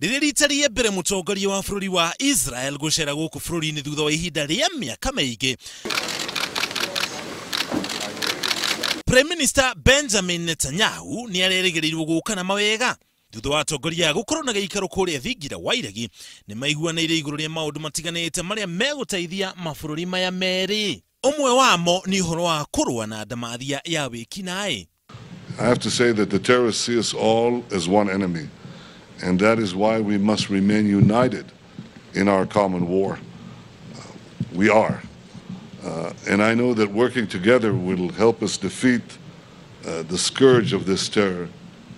Rĩrĩ rita rĩa mbere mũtongoria wa bũrũri wa Israel gũcera gũkũ bũrũri-inĩ thutha wa ihinda rĩa mĩaka mĩingĩ. Prime Minister Benjamin Netanyahu nĩ arerĩgĩrĩirwo gũka na mawega thutha wa atongoria gũkorwo na gĩikaro kũrĩa Thingira wa Iregi. Nĩ maiguanĩire igũrũ rĩa maũndũ matiganĩte marĩa megũteithia mabũrũri maya merĩ. Ũmwe wamo nĩ ũhoro wa kũrũa na ndamathia ya wĩkinaĩ. I have to say that the terrorists see us all as one enemy, and that is why we must remain united in our common war. We are. And I know that working together will help us defeat the scourge of this terror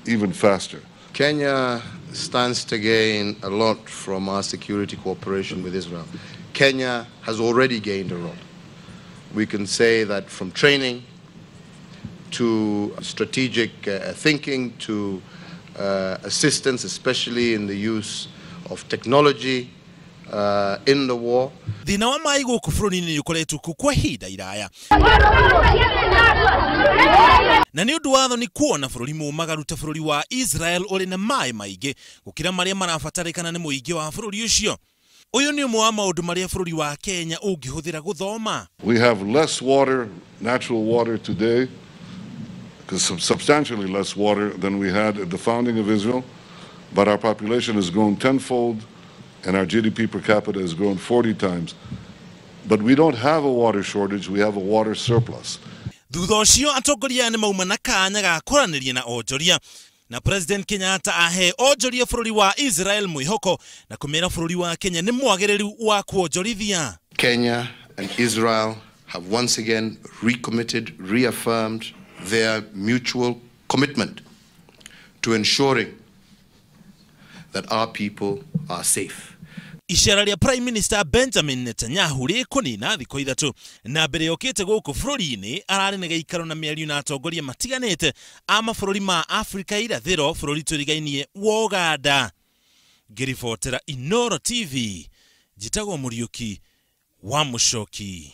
even faster. Kenya stands to gain a lot from our security cooperation with Israel. Kenya has already gained a lot. We can say that from training to strategic thinking to assistance, especially in the use of technology in the war. Thĩna wa maĩ gũkũ bũrũri-inĩ nĩ ũkoretwo kuo kwa ihinda iraya, na nĩ ũndũ wa thoni kuona bũrũri mũmagaru ta bũrũri wa Israel ũrĩ na maĩ maingĩ gũkĩra marĩa marabatarĩkana nĩ mũingĩ wa bũrũri ũcio. Ũyũ nĩ ũmwe wa maũndũ marĩa bũrũri wa Kenya ũngĩhũthĩra gũthoma. We have less water, natural water today, substantially less water than we had at the founding of Israel, but our population has grown tenfold and our GDP per capita has grown 40 times. But we don't have a water shortage, we have a water surplus. Thutha ũcio atongoria nĩ mauma na kanya ga kwaranĩria na onjoria, na President Kenyatta ahe onjoria bũrũri wa Israel mwĩhoko na kũmera bũrũri wa Kenya nĩ mwagĩrĩru wa kuonjorithia. Kenya and Israel have once again recommitted, reaffirmed their mutual commitment to ensuring that our people are safe. Icera rĩa Prime Minister Benjamin Netanyahu rĩkũnina thikũ ithatũ, na mbere yokĩte gũkũ bũrũri-inĩ ararĩ na gĩikaro na mĩario na atongoria matiganĩte a mabũrũri ma Afrika irathĩro, bũrũri tũrigainie wa Uganda. Ngĩribotera Inooro TV, njĩtagwo Mũriũki wa Mũcoki.